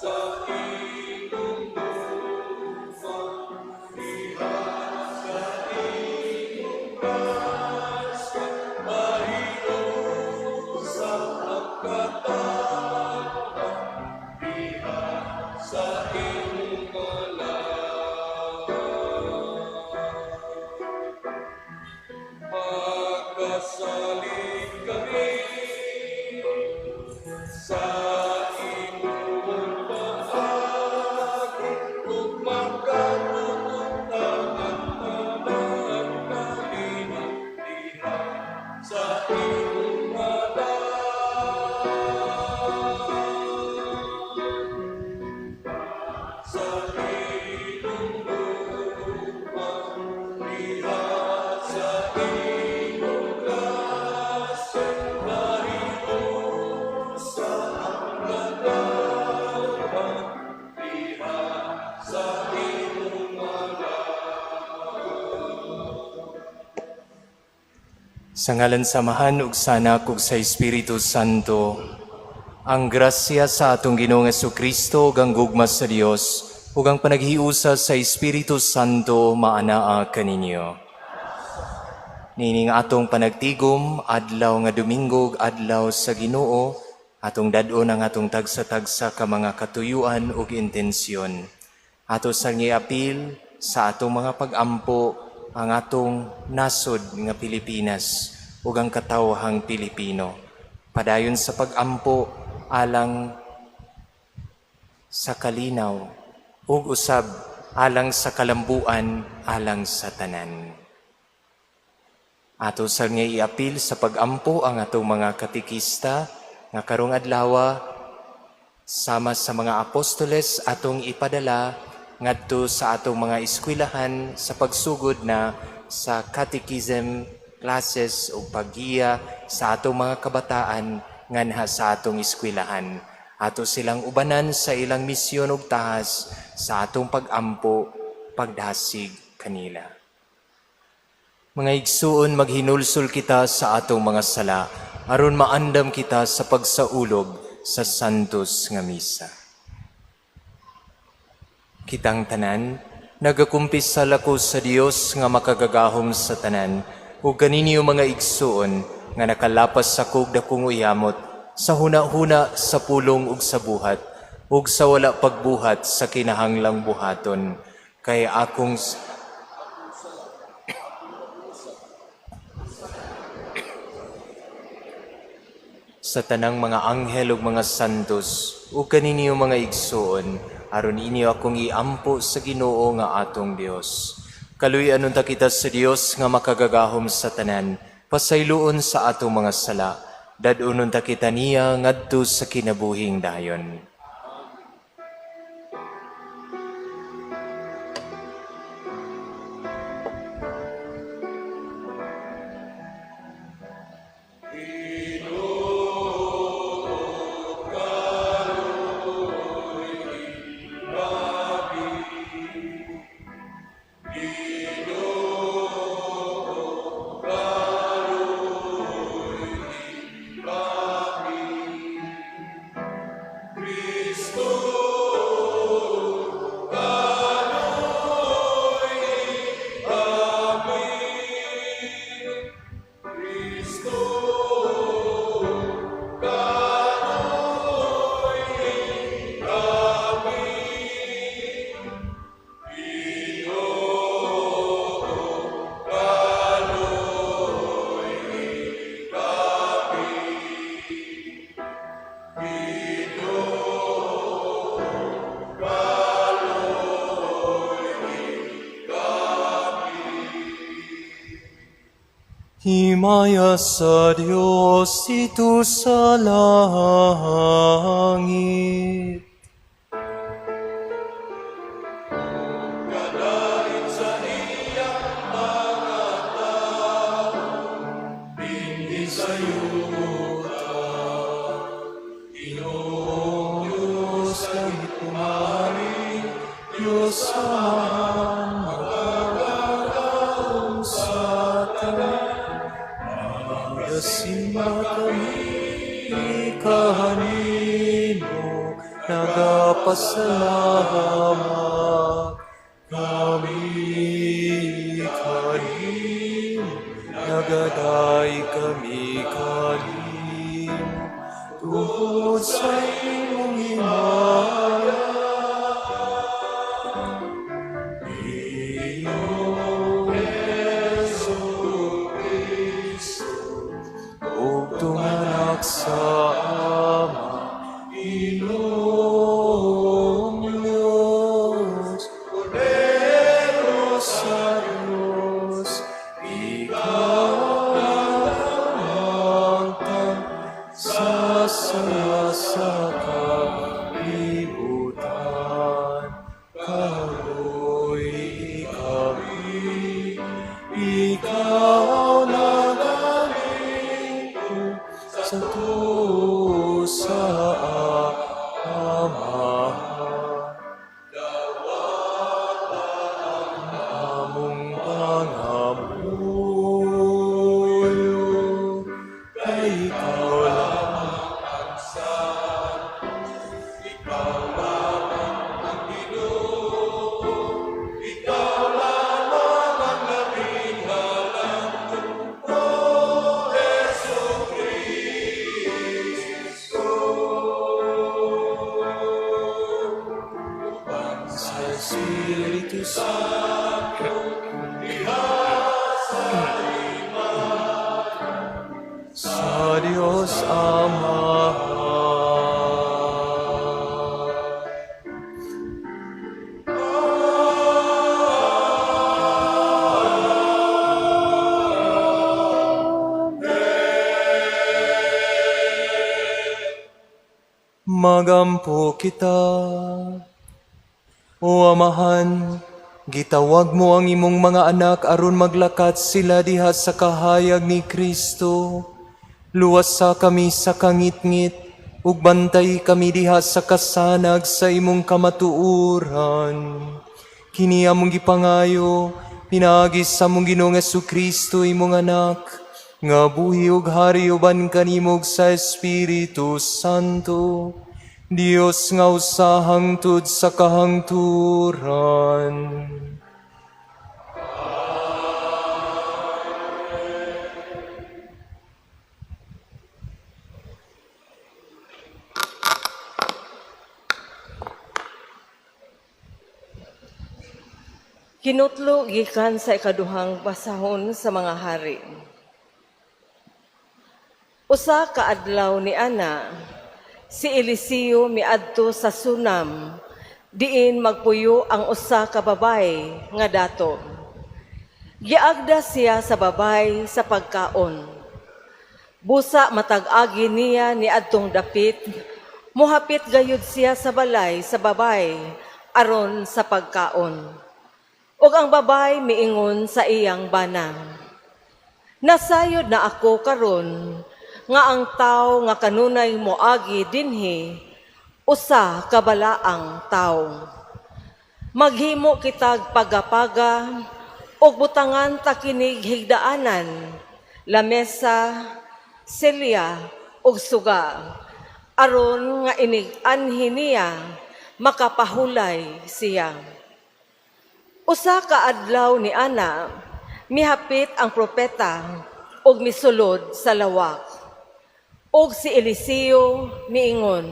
Sa imong gugma, diha sa imong grasya, mahiusa ang katawhan diha sa imong ngalan. Makasalig kami sa imong paagi ug makatutong ang tanang kalinaw diha sa imong ngalan. Sa imong gugma, diha sa imong grasya, mahiusa ang katawhan diha sa imong ngalan. Sa ngalan sa Amahan ug sa Anak ug sa Espiritu Santo, ang grasya sa atong Ginoong Kristo ug ang gugma sa Dios ug ang panaghiusa sa Espiritu Santo maanaa kaninyo. Niining atong panagtigom, adlaw nga Domingo ug adlaw sa Ginoo, atong dad-on ang atong tagsa-tagsa ka mga katuyuan ug intensyon. Ato sang iapil sa atong mga pag-ampo ang atong nasod nga Pilipinas ug ang katawhang Pilipino. Padayon sa pag-ampo alang sa kalinaw ug usab alang sa kalambuan, alang sa tanan. Ato sang iapil sa pag-ampo ang atong mga katekista nga karong adlawa sama sa mga apostoles atong ipadala ngadto sa atong mga eskwelahan sa pagsugod na sa catechism classes o paggiya sa atong mga kabataan nganha sa atong eskwelahan. Ato silang ubanan sa ilang misyon ug tahas sa atong pag-ampo, pagdasig kanila. Mga igsuon, maghinulsol kita sa atong mga sala aron maandam kita sa pagsaulog sa Santos nga Misa. Kitang tanan, nagakumpisal ako sa Dios nga makagagahom sa tanan, ug kaninyo mga igsuon nga nakalapas sa kog dakong uyamot sa huna-huna, sa pulong ug sa buhat, ug sa wala pagbuhat sa kinahanglang buhaton, kay akong sa tanang mga anghel ug mga santos, ug kaninyo mga igsuon, aron inyo akong iampo sa Ginoo nga atong Dios. Kaluy-an unta kita sa Dios nga makagagahom sa tanan, pasayloon sa atong mga sala, dad-on unta kita niya ngadto sa kinabuhing dayon. Ginoo, kaluoy kami. Ginoo, kaluoy kami. Kristo, kaluoy kami. Kristo, kaluoy kami. Ginoo, kaluoy kami. Ginoo, kaluoy kami. Himaya sa Dios didto sa langit. Kadain sa iyang mga tao dinhi sa yuta. Ginoong Diyos, langit kumari, Diyos Amahan, makagagahom sa tanan, Magasimba kami kanimo, Nagapasalamat kami kanim, nagaday kami kanim, tungod sa imong himaya. Ginoong Jesu-Cristo, bugtong Anak sa Ama, Ginoong Diyos, Kordero sa Diyos, ikaw nagawangtang sa sala sa kalibutan. Kaluoyi kami, ikaw nagalingkod sa tuo sa Amahan. Among pangamuyo, kay ikaw lamang ang Santo, ikaw lamang ang Ginoo, ikaw lamang ang labing halangdon, O Jesu-Cristo. Uban sa Espiritu Santo, diha sa himaya, sa Dios Ama. Magampo kita. O Amahan, gitawag mo ang imong mga anak aron maglakat sila diha sa kahayag ni Kristo. Luwasa kami sa kangitngit, ug bantay kami diha sa kasanag sa imong kamatuoran. Kini among gipangayo, pinaagi sa among Ginoong Kristo imong anak, nga buhi ug hari uban kanimo ug sa Espiritu Santo, Dios nga usa hangtod sa kahangturan. Kinutlo gikan sa ikaduhang basahon sa mga hari. Usa ka adlaw ni ana, si Eliseo miadto sa Sunam, diin magpuyo ang usa ka babay nga dato. Giagda siya sa babay sa pagkaon. Busa matag agi niya ni adtong dapit, mohapit gayud siya sa balay sa babay aron sa pagkaon. Ug ang babay miingon sa iyang bana, "Nasayod na ako karon nga ang tawo nga kanunay moagi dinhi usa ka balaang tawo. Maghimo kitag pagapaga ug butangan ta kinig higdaanan, lamesa, silya ug suga, aron nga inig anhi niya makapahulay siya." Usa ka adlaw ni ana, mihapit ang propeta ug misulod sa lawak. Ug si Eliseo miingon,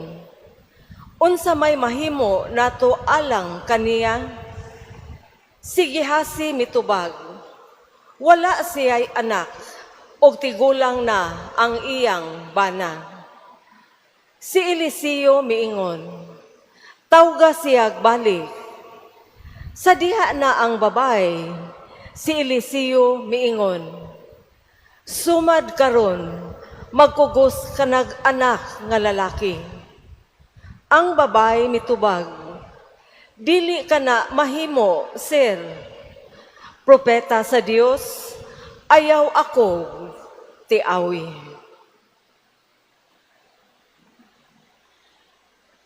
"Unsa may mahimo nato alang kaniya?" Si Gehasi mitubag, "Wala siya'y anak, ug tigulang na ang iyang bana." Si Eliseo miingon, "Tawga siyag balik." Sa diha na ang babay, si Eliseo miingon, "Sumad karon, magkugos ka nag anak nga lalaki." Ang babay mitubag, "Dili ka na mahimo, sir. Propeta sa Dios, ayaw ako tiawi."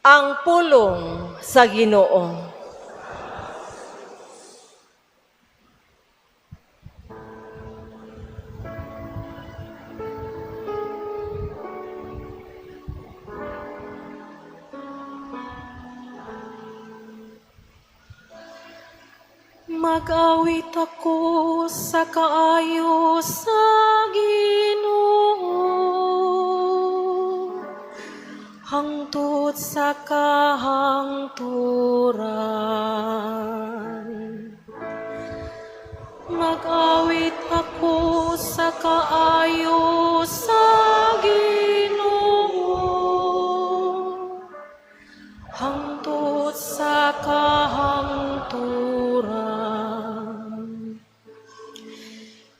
Ang pulong sa Ginoo. Mag-awit ako sa kaayo sa Ginoo hangtod sa kahangturan. Mag-awit ako sa kaayo sa Ginoo hangtod sa kahangturan.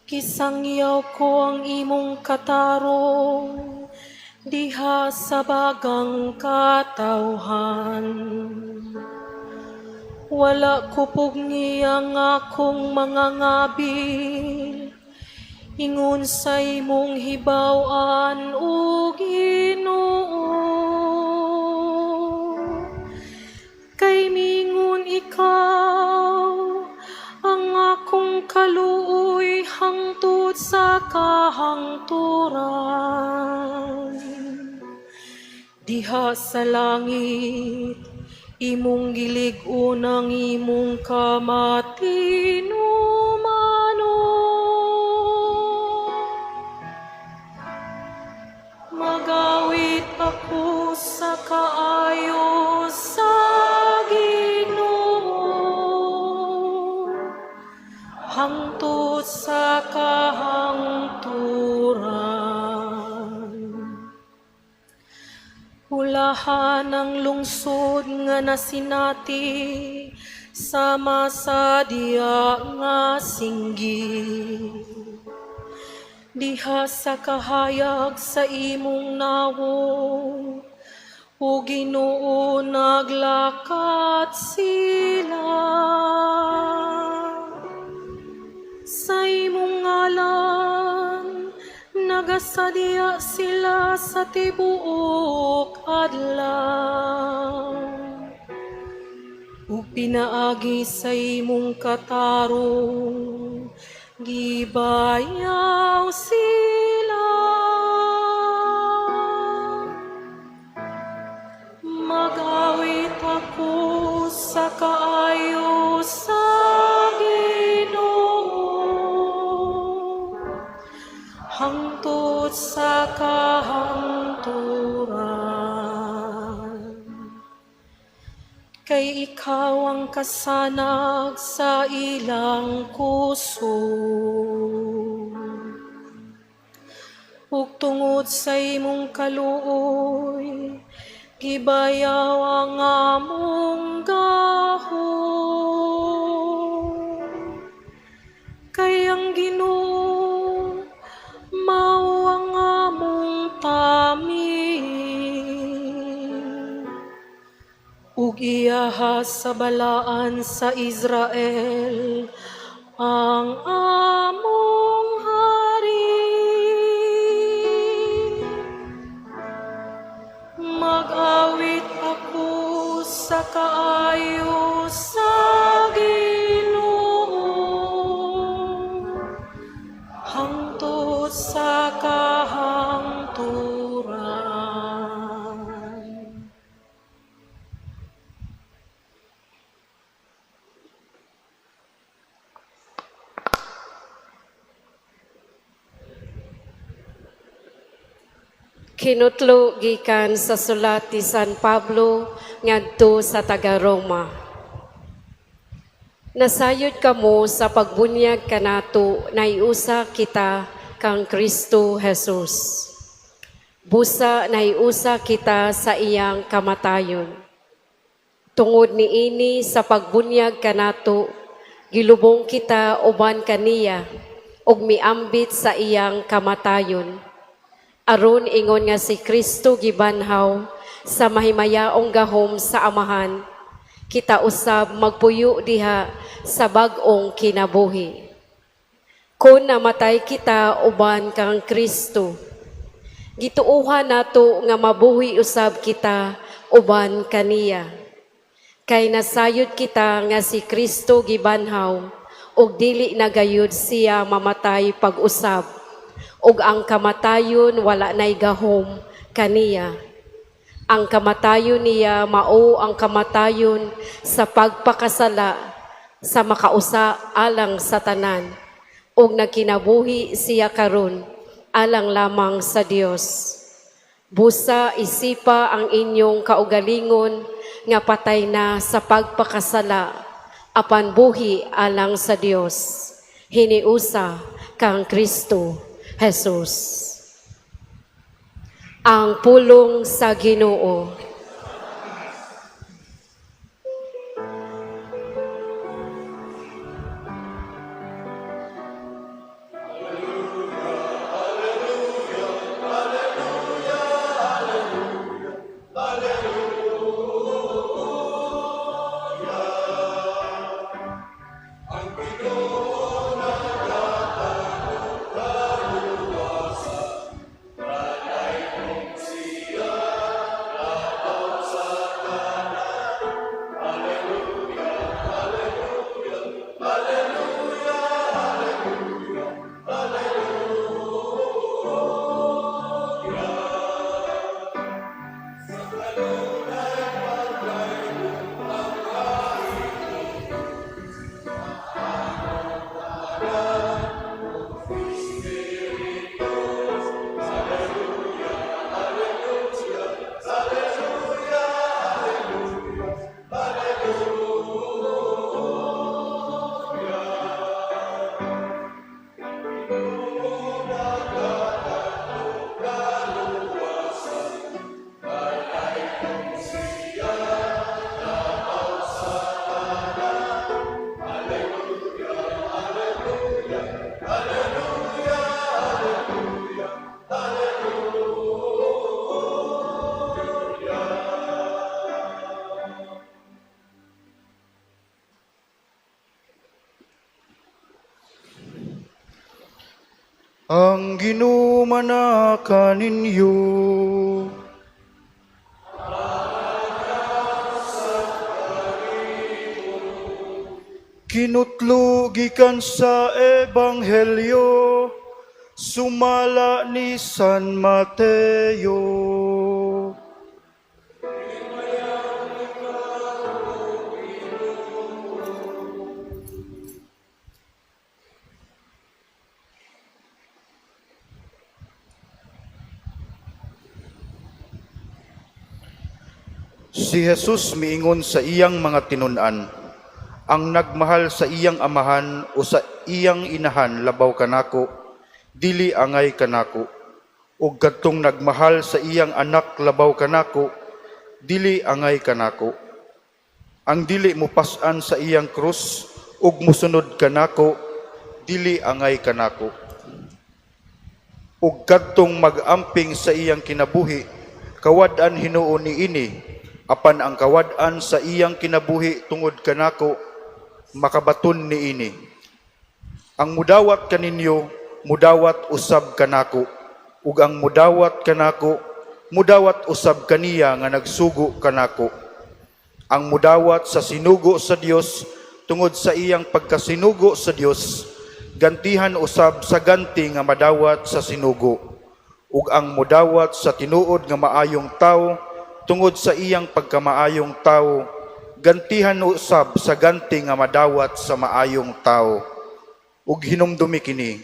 Gisangyaw ko ang imong katarong diha sa bagang katawhan. Wala ko pugngi ang akong mga ngabil ingon sa imong hibaw-an, o Ginoo. Kay mingon ikaw, ang akong kaluoy hangtod sa kahangturan. Diha sa langit, imong gilig-on ang imong kamatinumanon. Mag-awit ako sa kaayo sa Ginoo hangtod sa kahangturan. Ulahan ang lungsod nga nasinati sama sa diya nga singgit. Diha sa kahayag sa imong nawong, o Ginoo, naglakat sila. Sa imong ngalan, nagasadya sila sa tibuok adlaw. Ug pinaagi sa imong katarong, gibayaw sila. Mag-awit ako sa kaayo sa Ginoo hangtod sa kahangturan. Kay ikaw ang kasanag sa ilang kusog. Ug tungod sa imong kaluoy, gibayaw ang among gahom. Kay ang Ginoo mao ang among taming. Ug iyaha sa Balaan sa Israel ang among hari. Mag-awit ako sa kaayo sa Ginoo hangtod sa kahangturan. Kinutlo gikan sa sulat ni San Pablo ngadto sa taga-Roma. Nasayod kamo sa pagbunyag kanato nahiusa kita kang Kristo Jesus. Busa nahiusa kita sa iyang kamatayon. Tungod niini, sa pagbunyag kanato, gilubong kita uban kaniya ug miambit sa iyang kamatayon, aron ingon nga si Kristo gibanhaw sa mahimayaong gahom sa Amahan, kita usab magpuyo diha sa bag-ong kinabuhi. Kung namatay kita uban kang Kristo, gituohan nato nga mabuhi usab kita uban kaniya. Kay nasayod kita nga si Kristo gibanhaw ug dili na gayud siya mamatay pag-usab, ug ang kamatayon wala nay gahom kaniya. Ang kamatayon niya mao ang kamatayon sa pagpakasala, Sa makausa alang sa tanan, ug nagkinabuhi siya karon alang lamang sa Dios. Busa isipa ang inyong kaugalingon nga patay na sa pagpakasala, apan buhi alang sa Dios. Hiniusa kang Kristo Jesus. Ang pulong sa Ginoo. Ang Ginoo manaka ninyo. Kinutlo gikan sa Ebanghelyo sumala ni San Mateo. Si Jesus miingon sa iyang mga tinun-an, ang nagmahal sa iyang amahan o sa iyang inahan labaw kanako, dili angay kanako. Ug kadtong nagmahal sa iyang anak labaw kanako, dili angay kanako. Ang dili mopas-an sa iyang krus ug mosunod kanako, dili angay kanako. Ug kadtong mag-amping sa iyang kinabuhi, kawad-an hinuon niini, apan ang kawad-an sa iyang kinabuhi tungod kanako, makabaton niini. Ang mudawat kaninyo, mudawat usab kanako, ug ang mudawat kanako, mudawat usab kaniya nga nagsugo kanako. Ang mudawat sa sinugo sa Dios tungod sa iyang pagkasinugo sa Dios, gantihan usab sa ganti nga madawat sa sinugo. Ug ang mudawat sa tinuod nga maayong tawo tungod sa iyang pagkamaayong tawo, gantihan usab sa ganti nga madawat sa maayong tawo. Ug hinumdumi kini,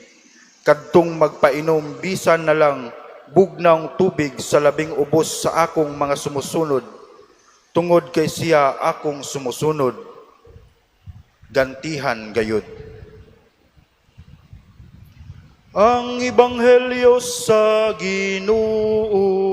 kadtong magpainom bisan na lang bugnawng tubig sa labing ubos sa akong mga sumusunod, tungod kay siya akong sumusunod, gantihan gayud. Ang Ebanghelyo sa Ginoo.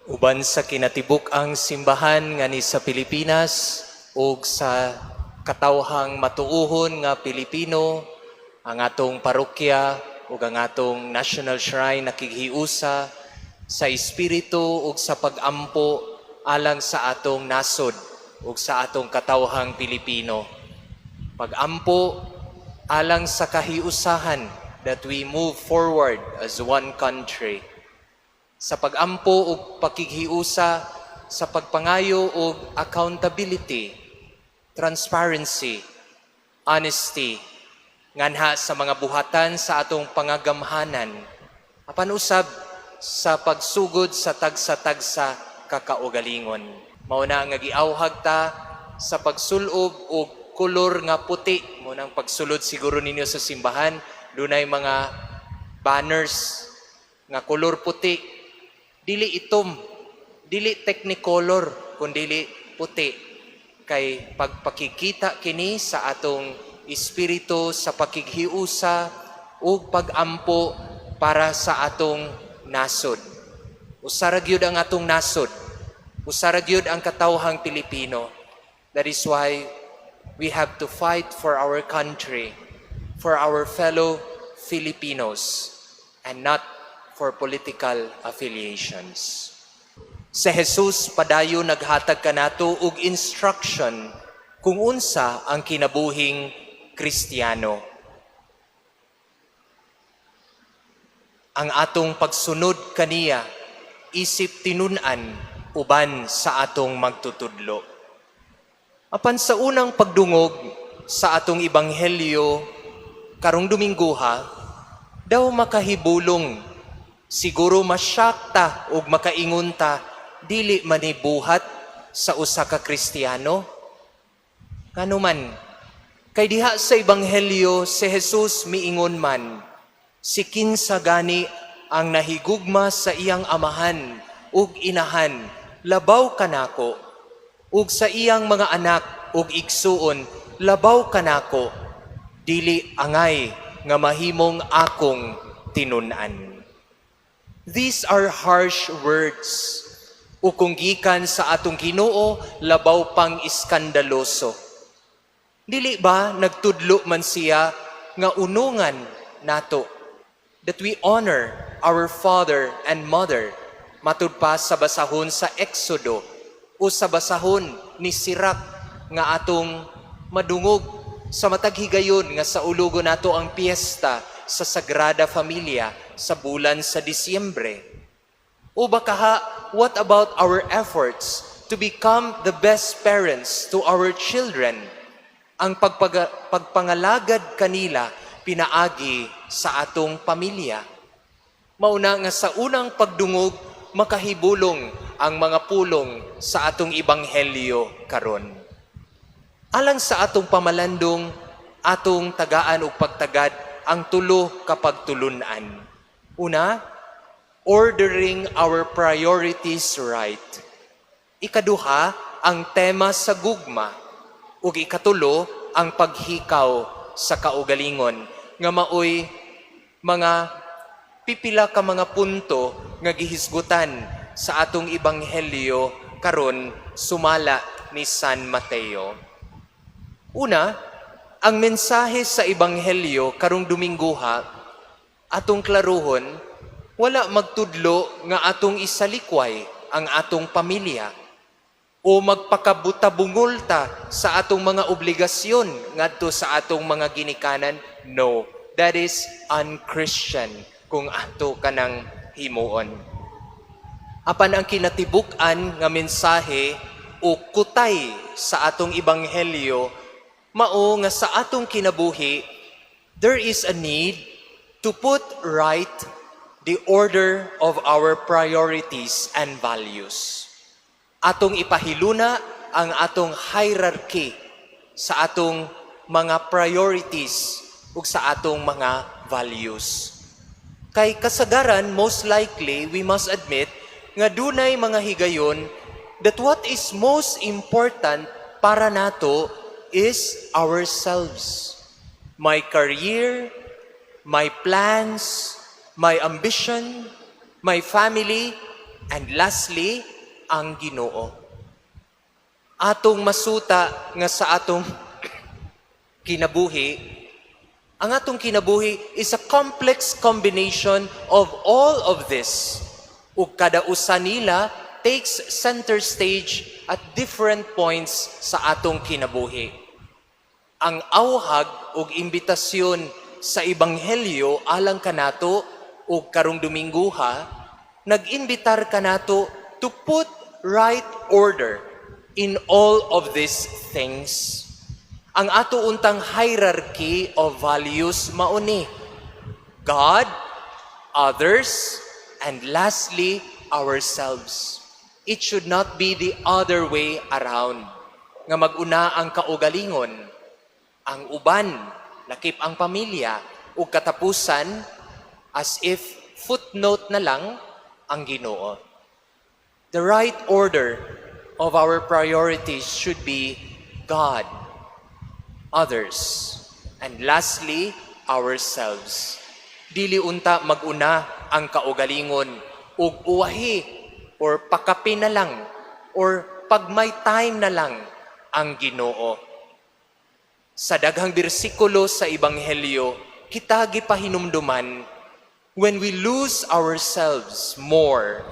Uban sa kinatibuk-ang simbahan ngani sa Pilipinas ug sa katawhang matuohon nga Pilipino, ang atong parokya ug ang atong National Shrine nakighiusa sa espiritu ug sa pag-ampo alang sa atong nasod ug sa atong katawhang Pilipino. Pag-ampo alang sa kahiusahan that we move forward as one country, sa pag-ampo ug pakighiusa sa pagpangayo og accountability, transparency, honesty nganha sa mga buhatan sa atong pangagamhanan, apan usab sa pagsugod sa tagsa-tagsa ka kaugalingon. Mao na nga giawhag ta sa pagsulob og kolor nga puti. Mao nang pagsulod siguro ninyo sa simbahan, dunay mga banners nga kolor puti. Dili itom, dili technicolor, kundili puti. Kay pagpakikita kini sa atong espiritu sa pakighiusa ug pagampo para sa atong nasod. Usa ra gyud ang atong nasod. Usa ra gyud ang katawhang Pilipino. That is why we have to fight for our country, for our fellow Filipinos, and not for political affiliations. Si Jesus padayon naghatag kanato og instruction kung unsa ang kinabuhing Kristiyano. Ang atong pagsunod kaniya isip tinun-an uban sa atong magtutudlo. Apan sa unang pagdungog sa atong ebanghelyo karong Domingguha, daw makahibulong, siguro ma-shock ta ug makaingon ta, dili man ni buhat sa usa ka Kristiyano. Ngano man? Kay diha sa ebanghelyo, si Jesus miingon man, "Si kinsa gani ang nahigugma sa iyang amahan ug inahan labaw kanako, ug sa iyang mga anak ug igsuon labaw kanako, dili angay nga mahimong akong tinun-an." These are harsh words. O kung gikan sa atong Ginoo, labaw pang iskandaloso. Dili ba nagtudlo man siya nga unungan nato that we honor our father and mother, matud pa sa basahon sa Exodo o sa basahon ni Sirac nga atong madungog sa matag higayon nga saulugon nato ang piyesta sa Sagrada Familia sa bulan sa Disyembre? O baka, what about our efforts to become the best parents to our children? Ang pagpangalagad kanila pinaagi sa atong pamilya. Mauna nga sa unang pagdungog, makahibulong ang mga pulong sa atong ebanghelyo karon. Alang sa atong pamalandong, atong tagaan og pagtagad ang tulo ka pagtulunan. Una, ordering our priorities right. Ikaduha, ang tema sa gugma. Ug ikatulo, ang paghikaw sa kaugalingon nga maoy mga pipila ka mga punto nga gihisgutan sa atong ebanghelyo karon sumala ni San Mateo. Una, ang mensahe sa ebanghelyo karong Domingguha, atong klaruhon, wala magtudlo nga atong isalikway ang atong pamilya o magpakabutabungol ta sa atong mga obligasyon ngadto sa atong mga ginikanan. No, that is unchristian kung ato kanang himuon. Apan ang kinatibuk-an nga mensahe o kutay sa atong ebanghelyo mao nga sa atong kinabuhi there is a need to put right the order of our priorities and values. Atong ipahiluna ang atong hierarchy sa atong mga priorities ug sa atong mga values. Kay kasagaran, most likely, we must admit nga dunay mga higayon that what is most important para nato is ourselves. My career, my plans, my ambition, my family, and lastly, ang Ginoo. Atong masuta nga sa atong kinabuhi, ang atong kinabuhi is a complex combination of all of this. Ug kada usa nila takes center stage at different points sa atong kinabuhi. Ang awhag ug imbitasyon sa ebanghelyo alang kanato ug karong Domingguha, nag-imbitar kanato to put right order in all of these things. Ang ato untang hierarchy of values mao ni God, others, and and lastly, ourselves. It should not be the other way around. Nga mag-una ang kaugalingon, ang uban, lakip ang pamilya, ug katapusan, as if footnote na lang ang Ginoo. The right order of our priorities should be God, others, and lastly, ourselves. Dili unta mag-una ang kaugalingon ug uwahi or pakape na lang or pag may time na lang ang Ginoo. Sa daghang bersikulo sa Ebanghelyo, kita gipahinumduman, when we lose ourselves more,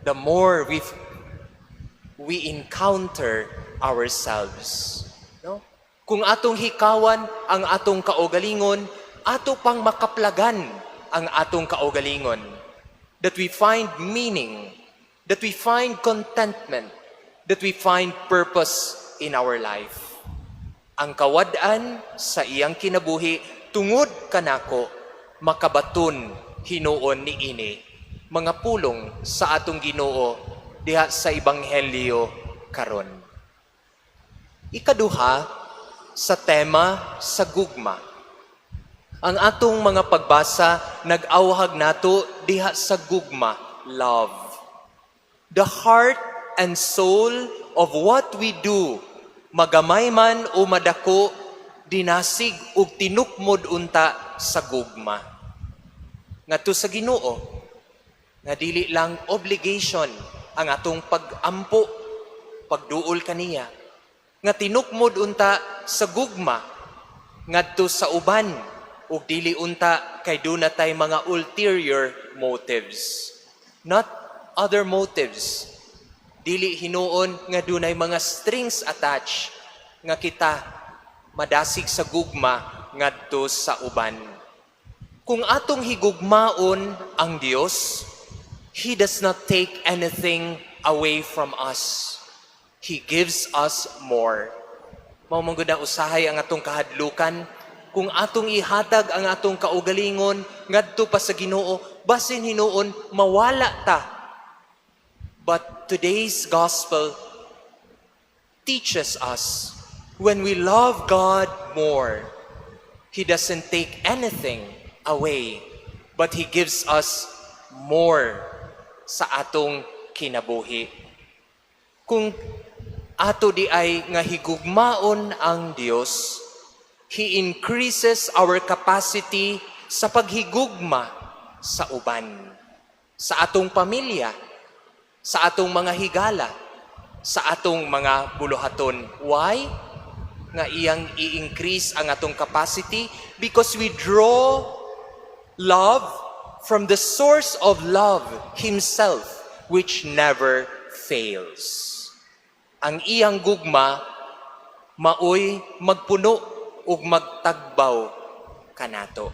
the more we encounter ourselves. No? Kung atong hikawan ang atong kaugalingon, ato pang makaplagan ang atong kaugalingon. That we find meaning, that we find contentment, that we find purpose in our life. Ang kawad-an sa iyang kinabuhi tungod kanako, makabaton hinuon ni ini. Mga pulong sa atong Ginoo diha sa Ebanghelyo karon. Ikaduha, sa tema sa gugma. Ang atong mga pagbasa nag-awhag nato diha sa gugma, love. The heart and soul of what we do, magamay man o madako, dinasig ug tinukmod unta sa gugma. Ngadto sa Ginoo, nga dili lang obligation ang atong pag-ampo, pagduol kaniya. Nga tinukmod unta sa gugma ngadto sa uban ug dili unta kay duna tay mga ulterior motives. Not other motives. Dili hinuon nga dunay mga strings attached nga kita madasig sa gugma ngadto sa uban. Kung atong higugmaon ang Dios, He does not take anything away from us. He gives us more. Mao man gud na usahay ang atong kahadlukan kung atong ihatag ang atong kaugalingon ngadto pa sa Ginoo, basin hinuon mawala ta. But today's gospel teaches us, when we love God more, He doesn't take anything away, but He gives us more sa atong kinabuhi. Kung ato diay nga higugmaon ang Dios, He increases our capacity sa paghigugma sa uban, sa atong pamilya, sa atong mga higala, sa atong mga buluhaton. Why? Nga iyang i-increase ang atong capacity? Because we draw love from the source of love himself, which never fails. Ang iyang gugma maoy magpuno ug magtagbaw kanato.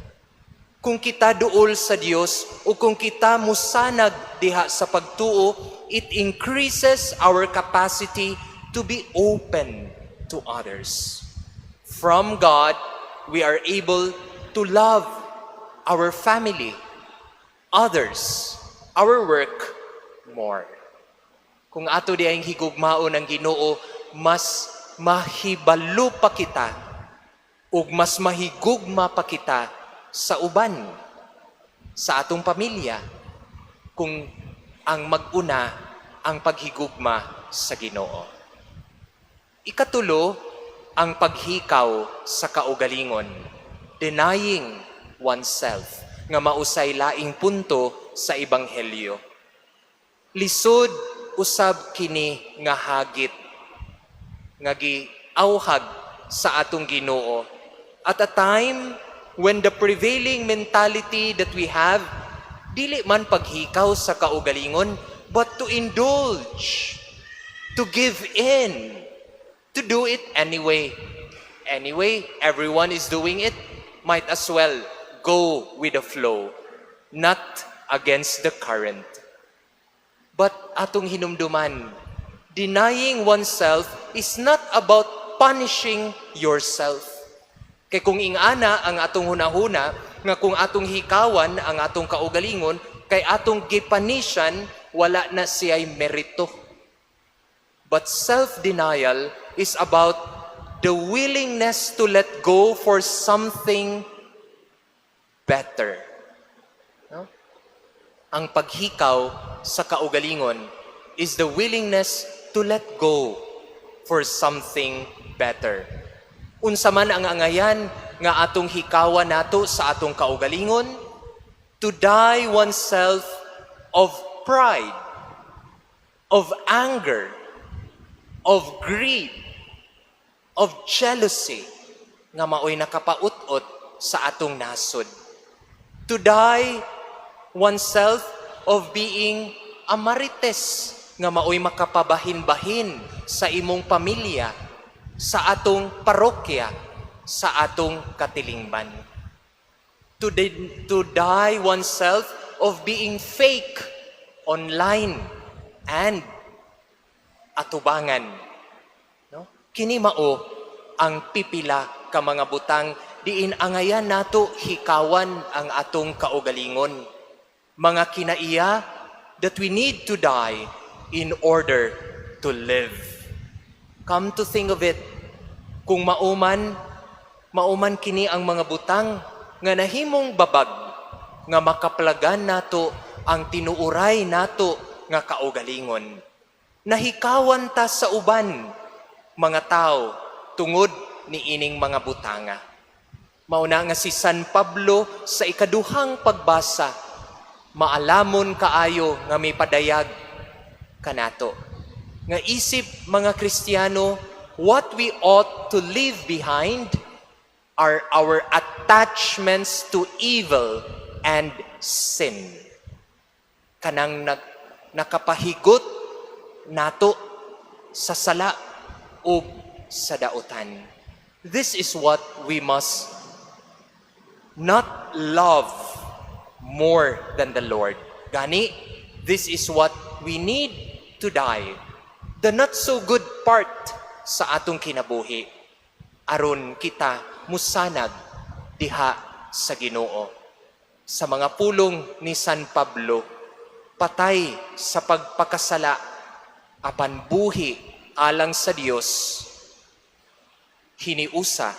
Kung kita duol sa Dios o kung kita musanag diha sa pagtuo, it increases our capacity to be open to others. From God, we are able to love our family, others, our work more. Kung ato diayng higugmaon ang Ginoo, mas mahibalo pa kita ug mas mahigugma pa kita sa uban, sa atong pamilya, kung ang mag-una ang paghigugma sa Ginoo. Ikatulo, ang paghikaw sa kaugalingon, denying oneself, nga mausay laing punto sa Ebanghelyo. Lisod usab kini nga hagit nga giawhag sa atong Ginoo at a time when the prevailing mentality that we have, dili man paghikaw sa kaugalingon, but to indulge, to give in, to do it anyway. Anyway, everyone is doing it, might as well go with the flow, not against the current. But atong hinumduman, denying oneself is not about punishing yourself. Kay kung ingana ang atong hunahuna, nga kung atong hikawan ang atong kaugalingon, Kay atong gipanisyan, wala na siya'y merito. But self-denial is about the willingness to let go for something better. No? Ang paghikaw sa kaugalingon is the willingness to let go for something better. Unsa man ang angayan nga atong hikawan nato sa atong kaugalingon, to die oneself of pride, of anger, of greed, of jealousy, nga maoy nakapaut-ot sa atong nasod. To die oneself of being a marites, nga maoy makapabahin-bahin sa imong pamilya, sa atong parokya, sa atong katilingban. To die oneself of being fake online and atubangan. No? Kini mao ang pipila ka mga butang diin angayan nato hikawan ang atong kaugalingon. Mga kinaiya that we need to die in order to live. Come to think of it, kung mauman kini ang mga butang nga nahimong babag nga makaplagan nato ang tinuuray nato nga kaugalingon. Nahikawan ta sa uban mga tao tungod ni ining mga butanga. Mauna nga si San Pablo sa ikaduhang pagbasa, maalamon kaayo nga may padayag kanato. Nga isip mga Kristiyano, what we ought to leave behind are our attachments to evil and sin. Kanang nakapahigot nato sa sala ug sa dautan. This is what we must not love more than the Lord. Gani, this is what we need to die. The not so good part sa atong kinabuhi. Aron kita musanag diha sa Ginoo. Sa mga pulong ni San Pablo, patay sa pagpakasala, apan buhi alang sa Dios, hiniusa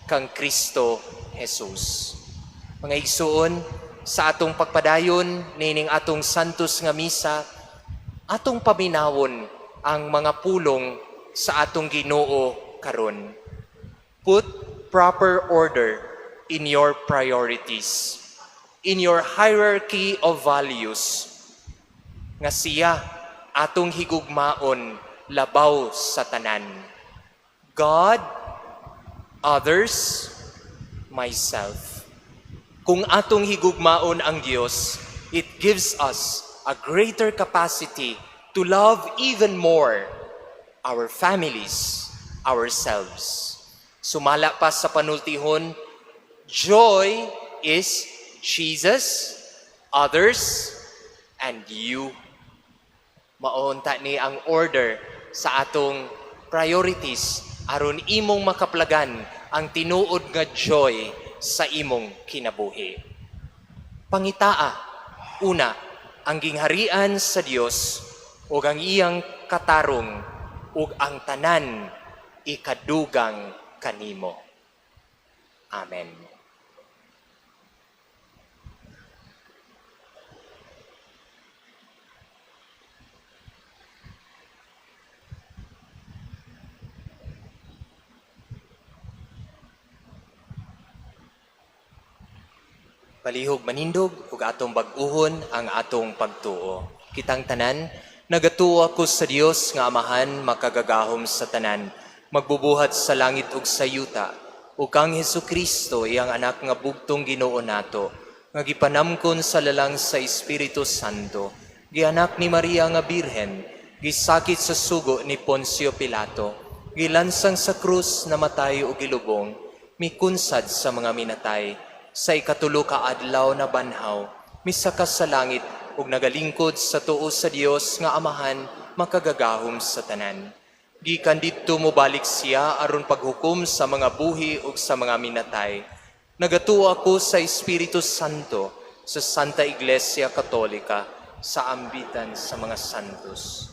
kang Kristo Jesus. Mga igsuon, sa atong pagpadayon nining atong santos nga misa, atong paminawon ang mga pulong sa atong Ginoo karon. Put proper order in your priorities, in your hierarchy of values, nga siya atong higugmaon labaw sa tanan. God, others, myself. Kung atong higugmaon ang Dios, it gives us a greater capacity to love even more our families, ourselves. Sumala pa sa panultihon, joy is Jesus, others, and you. Maunta ni ang order sa atong priorities aron imong makaplagan ang tinuod nga joy sa imong kinabuhi. Pangitaa, una, ang gingharian sa Dios ug ang iyang katarong ug ang tanan ikadugang kanimo. Amen. Palihog manindog ug atong bag-uhon ang atong pagtuo. Kitang tanan, nagatuo ako sa Dios nga Amahan makagagahom sa tanan, magbubuhat sa langit ug sa yuta, ug kang Hesukristo iyang anak nga bugtong Ginoo nato, nga gipanamkon sa lalang sa Espiritu Santo, gianak ni Maria nga Birhen, gisakit sa sugo ni Poncio Pilato, gilansang sa krus, namatay ug gilubong, mikunsad sa mga minatay, sa ikatulo ka adlaw na banhaw, misaka sa langit ug nagalingkod sa tuo sa Dios nga Amahan makagagahom sa tanan. Gikan didto mobalik siya aron paghukom sa mga buhi ug sa mga minatay. Nagatuo ako sa Espiritu Santo, Sa Santa Iglesia Katolika, sa ambitan sa mga santos.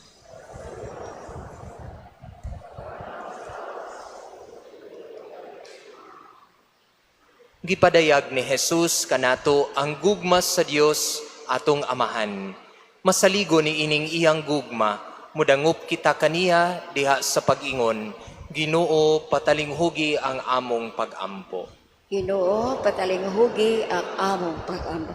Gipadayag ni Jesus kanato ang gugma sa Dios atong Amahan. Masaligo ni ining iyang gugma, mudangup kita kaniya diha sa pag-ingon, Ginoo, patalinghugi ang among pag-ampo. Ginoo, patalinghugi ang among pag-ampo.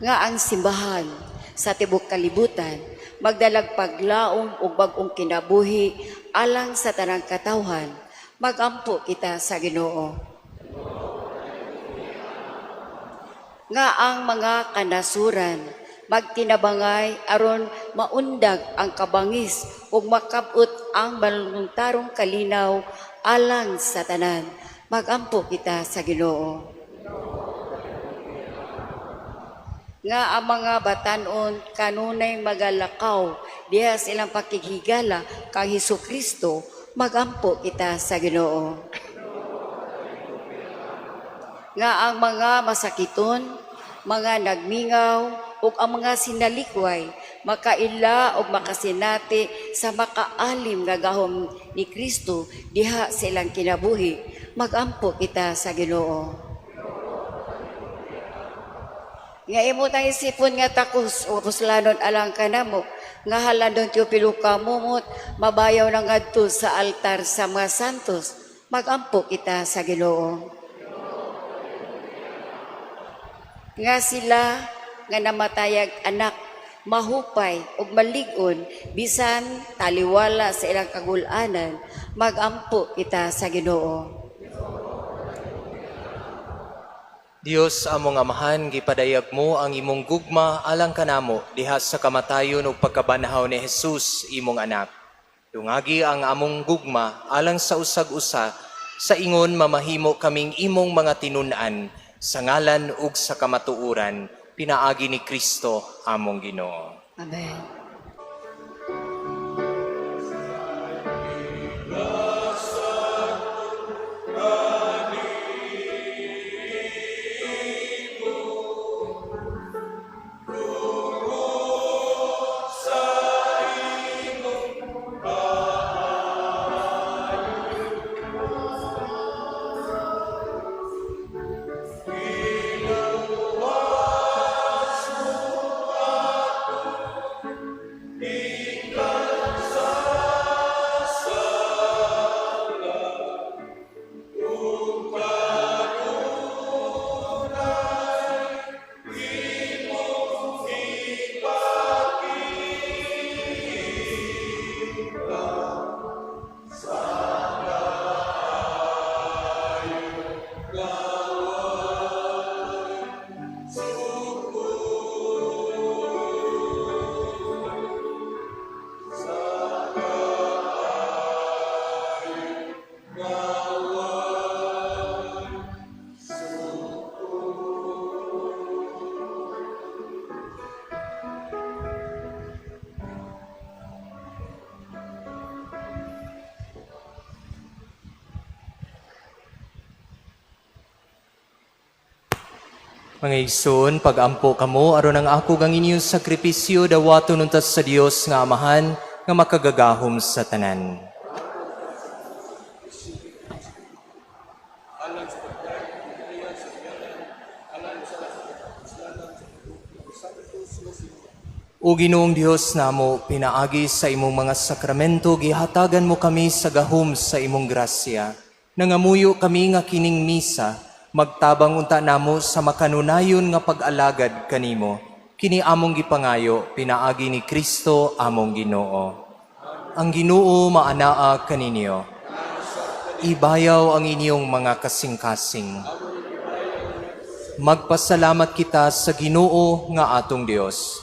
Nga ang simbahan sa tibok kalibutan, magdalag paglaom ug bag-ong kinabuhi alang sa tanang katawhan, magampo kita sa Ginoo. Nga ang mga kanasuran magtinabangay aron maundag ang kabangis ug makabot ang maluntarong kalinaw alang sa tanan, magampo kita sa Ginoo. Nga ang mga batanon kanunay magalakaw diha sa ilang pakighigala kang Hesus Kristo, magampo kita sa Ginoo. Nga ang mga masakiton, mga nagmingaw, ug ang mga sinalikway, makaila ug makasinati sa makaalim nga gahom ni Kristo diha sa ilang kinabuhi, magampo kita sa Ginoo. Nga imo tang isipon nga takos o puslanon alang kanamo, nga halandon Teopilo kamumot, mabayaw na ngadto sa altar sa mga santos, magampo kita sa Ginoo. Nga sila nga namatayag anak, mahupay ug malig-on bisan taliwala sa ilang kagul-anan, magampo kita sa Ginoo. Dios among Amahan, gipadayag mo ang imong gugma alang kanamo diha sa kamatayon ug pagkabanhaw ni Jesus imong anak. Dungagi ang among gugma alang sa usag-usa sa ingon mamahimo kaming imong mga tinun-an sa ngalan ug sa kamatuoran, pinaagi ni Kristo among Ginoo. Amen. Mga igsoon, pag-ampo kamo aron ang ako gang inyong sakripisyo dawaton unta sa Dios nga Amahan nga makagagahom sa tanan. O Ginoong Dios namo, pinaagi sa imong mga sakramento, gihatagan mo kami sa gahom sa imong grasya. Nangamuyo kami nga kining misa, magtabang unta namo sa makanunayon nga pag-alagad kanimo. Kini among gipangayo, pinaagi ni Kristo among Ginoo. Ang Ginoo maanaa kaninyo. Ibayaw ang inyong mga kasing-kasing. Magpasalamat kita sa Ginoo nga atong Dios.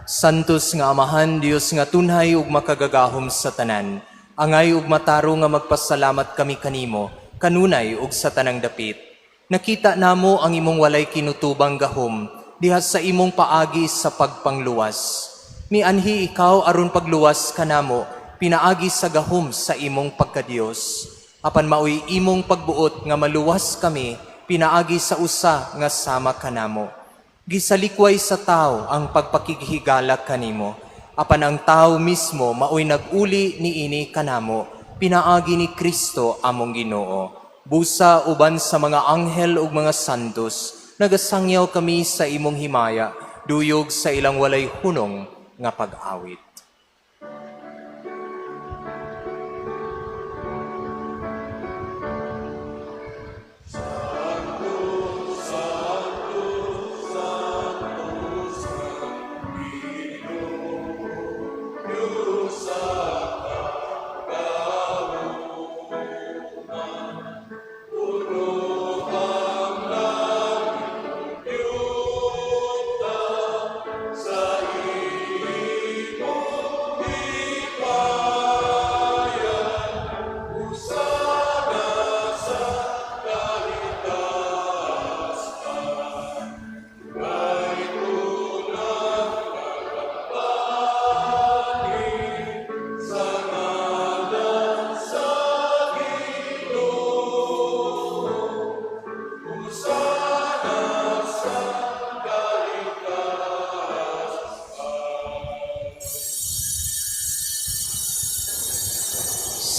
Santos nga Amahan, Dios nga tunhay ug makagagahom sa tanan. Angay ug matarong nga magpasalamat kami kanimo, kanunay ug sa tanang dapit. Nakita namo ang imong walay kinutubang gahom diha sa imong paagi sa pagpangluwas. Mianhi ikaw aron pagluwas kanamo, pinaagi sa gahom sa imong pagkadiyos. Apan maoy imong pagbuot nga maluwas kami pinaagi sa usa nga sama kanamo. Gisalikway sa tao ang pagpakighigala kanimo, apan ang tao mismo maoy nag-uli niini kanamo, pinaagi ni Kristo among Ginoo. Busa uban sa mga anghel ug mga santos, nagasangyaw kami sa imong himaya, duyog sa ilang walay hunong nga pag-awit.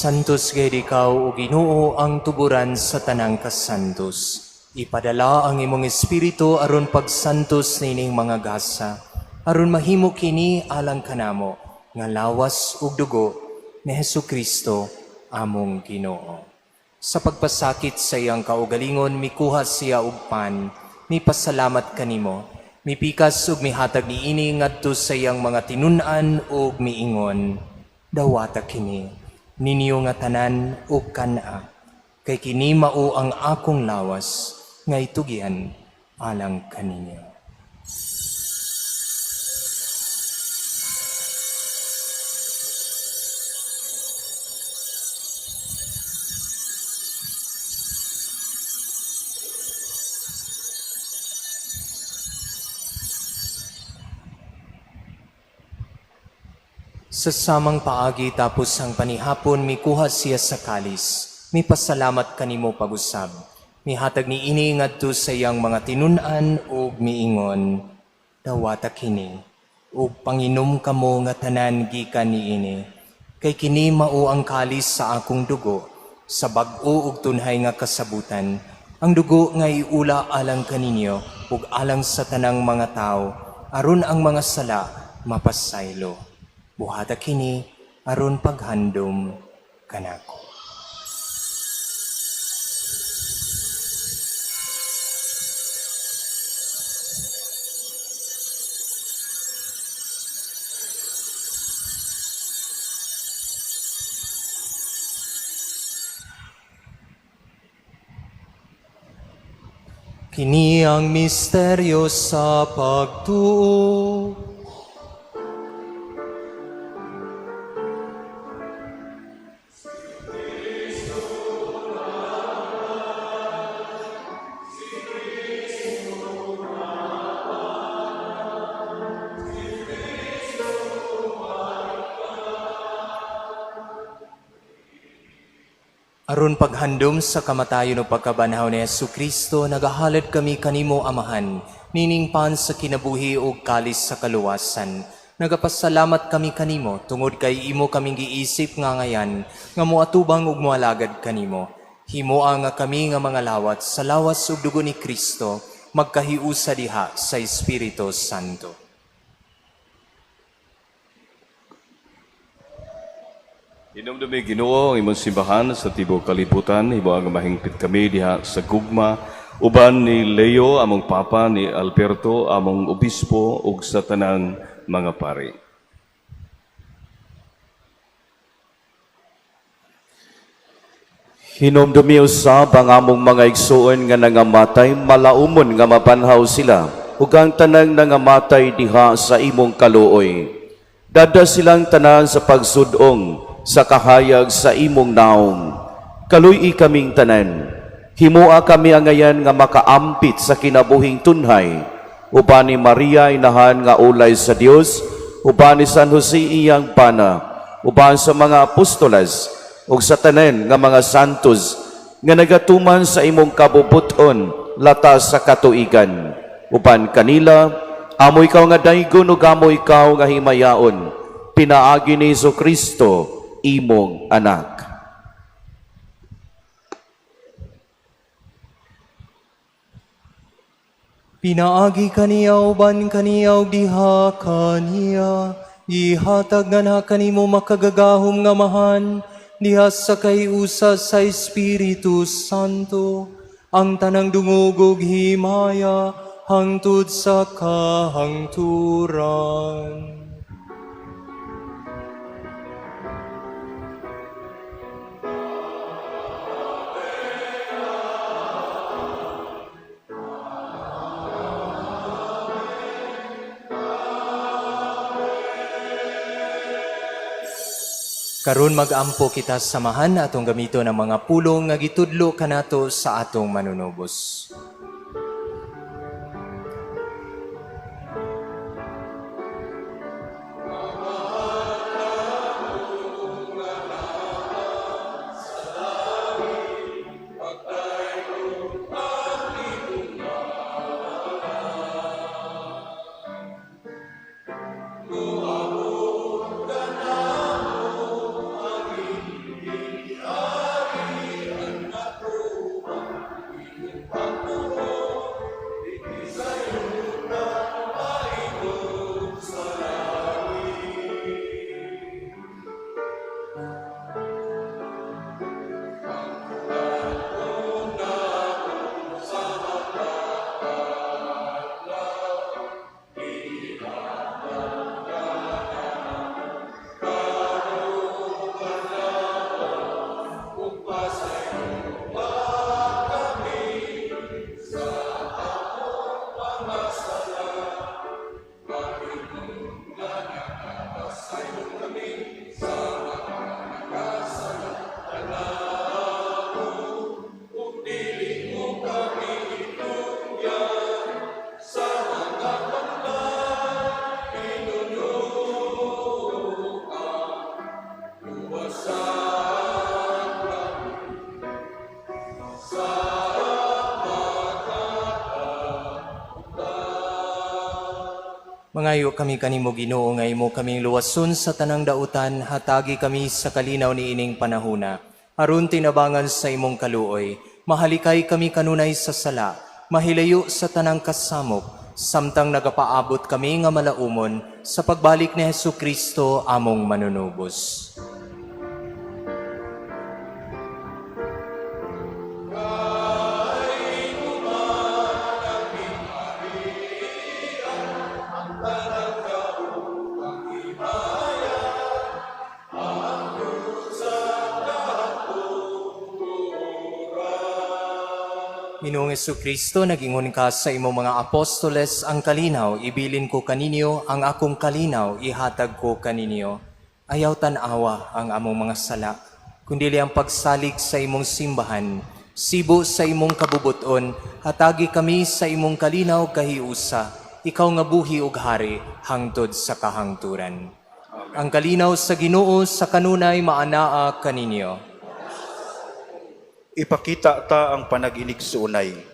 Santos gayud ikaw, o Ginoo, ang tuburan sa tanang kasantos. Ipadala ang imong espiritu aron pagsantos nining mga gasa, aron mahimo kini alang kanamo nga lawas ug dugo ni Hesukristo among Ginoo. Sa pagpasakit sa iyang kaugalingon, mikuha siya og pan, mipasalamat kanimo, mipikas ug mihatag niini ngadto sa iyang mga tinun-an ug miingon, "Dawata kini ninyo nga tanan ug kan-a, kay kini mao ang akong lawas nga itugyan alang kaninyo." Sa samang paagi tapos ang panihapon, mikuha siya sa kalis, mipasalamat kanimo pag-usab. Mihatag niini ngadto sa iyang mga tinun-an ug miingon, "Dawata kini ug panginom kamo nga tanan gikan niini, kay kini mao ang kalis sa akong dugo sa bag-o ug tunhay nga kasabutan, ang dugo nga iula alang kaninyo ug alang sa tanang mga tawo aron ang mga sala mapasaylo. Buhata kini aron paghandom kanako." Kini ang misteryo sa pagtuo. Aron paghandom sa kamatayon ug pagkabanhaw ni Hesukristo, nagahalad kami kanimo, Amahan, nining pan sa kinabuhi ug kalis sa kaluwasan. Nagapasalamat kami kanimo tungod kay imo kaming giisip nga ngayan nga moatubang ug moalagad kanimo. Himoa nga kami nga mga lawat sa lawas ug dugo ni Kristo magkahiusa diha sa Espiritu Santo. Hinumdumi, Ginoo, ang imong simbahan sa tibuok kalibutan, himoa nga mahingpit kami diha sa gugma uban ni Leo among Papa, ni Alberto among obispo ug sa tanang mga pari. Hinumdumi usab ang among mga igsuon nga nangamatay, malaumon nga mabanhaw sila, ug ang tanang nangamatay diha sa imong kaluoy. Dada silang tanan sa pagsudong sa kahayag sa imong naong. Kaluy-i kaming tanan. Himoa kami angayan nga makaampit sa kinabuhing tunhay, uban ni Maria Inahan nga ulay sa Dios, uban ni San Jose iyang bana, uban sa mga apostoles, ug sa tanan nga mga santos nga nagatuman sa imong kabubuton. lata sa katuigan. Uban kanila, amo ikaw nga daygon ug amo ikaw nga himayaon, pinaagi ni Hesus Kristo, imong anak. Pinaagi kaniya uban kaniya ug diha kaniya, gihatag nga kanimo makagagahom nga Amahan, diha sa kahiusa sa Espiritu Santo, ang tanang dungog ug himaya hangtod sa kahangturan. Karon mag-ampo kita samahan atong gamiton ang mga pulong nga gitudlo kanato sa atong manunubos. Mangayo kami kanimo Ginoo nga imo kaming luwason sa tanang dautan, hatagi kami sa kalinaw niining panahuna. Aron tinabangan sa imong kaluoy, mahalikay kami kanunay sa sala, mahilayo sa tanang kasamok, samtang nagapaabot kami nga malaumon sa pagbalik ni Hesus Kristo among manunubos. Ginoong Kristo, nagingon ka sa imong mga apostoles ang kalinaw, ibilin ko kaninyo, ang akong kalinaw, ihatag ko kaninyo. Ayaw tan-awa ang among mga sala, kundili ang pagsalig sa imong simbahan, sibo sa imong kabubuton, hatagi kami sa imong kalinaw kahiusa, ikaw nga buhi ug hari, hangtod sa kahangturan. Ang kalinaw sa Ginoo sa kanunay maanaa kaninyo. Ipakita ta ang panag-inigsuonay.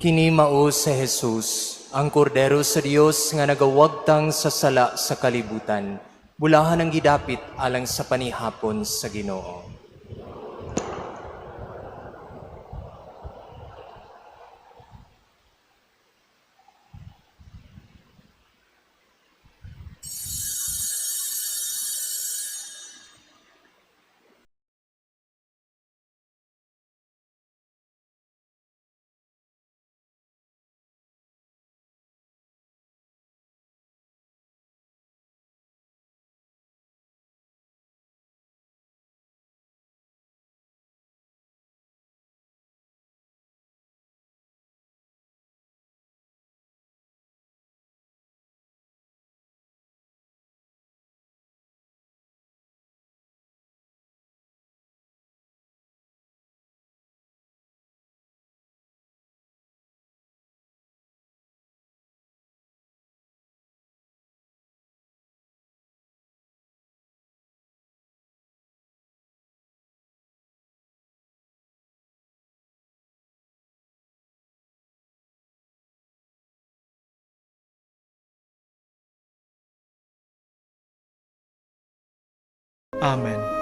Kini mao si Jesus, ang kordero sa Dios nga nagawagtang sa sala sa kalibutan. Bulahan ang gidapit alang sa panihapon sa Ginoo. Amen.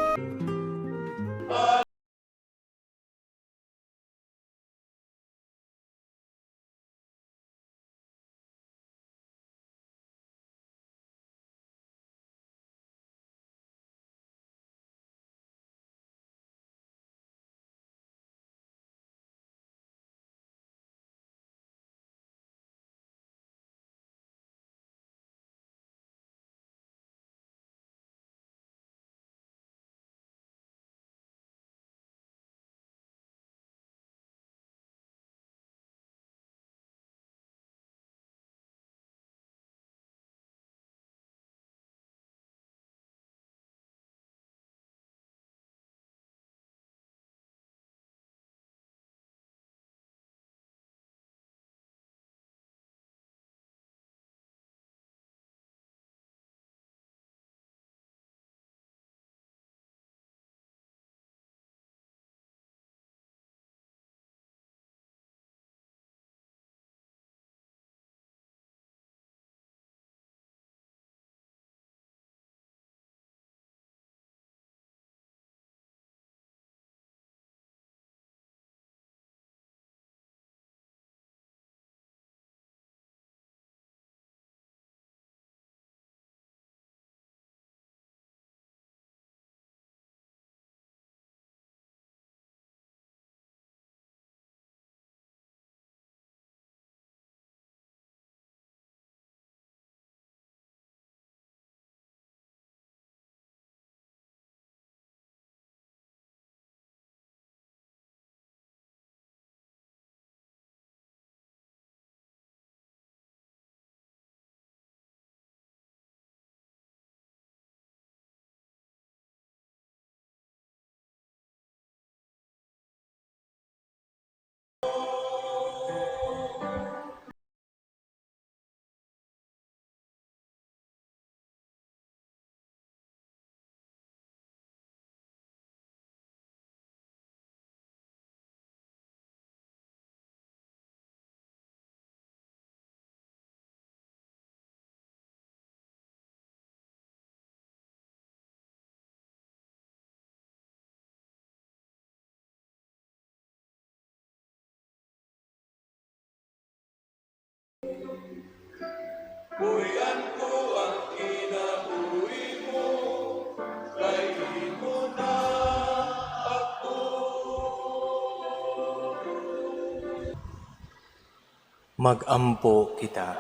Magampo kita.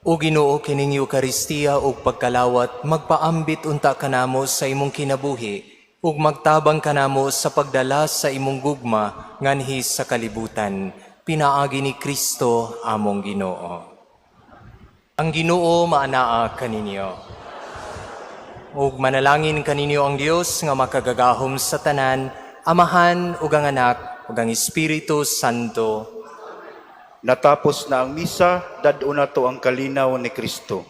O Ginoo, kining Eukaristiya ug pagkalawat magpaambit unta kanamo sa imong kinabuhi ug magtabang kanamo sa pagdala sa imong gugma nganhi sa kalibutan, pinaagi ni Kristo among Ginoo. Ang Ginoo maanaa kaninyo. Ug manalangin kaninyo ang Dios nga makagagahom sa tanan, Amahan ug ang Anak ug ang Espiritu Santo. Natapos na ang misa, dad-on nato ang kalinaw ni Kristo.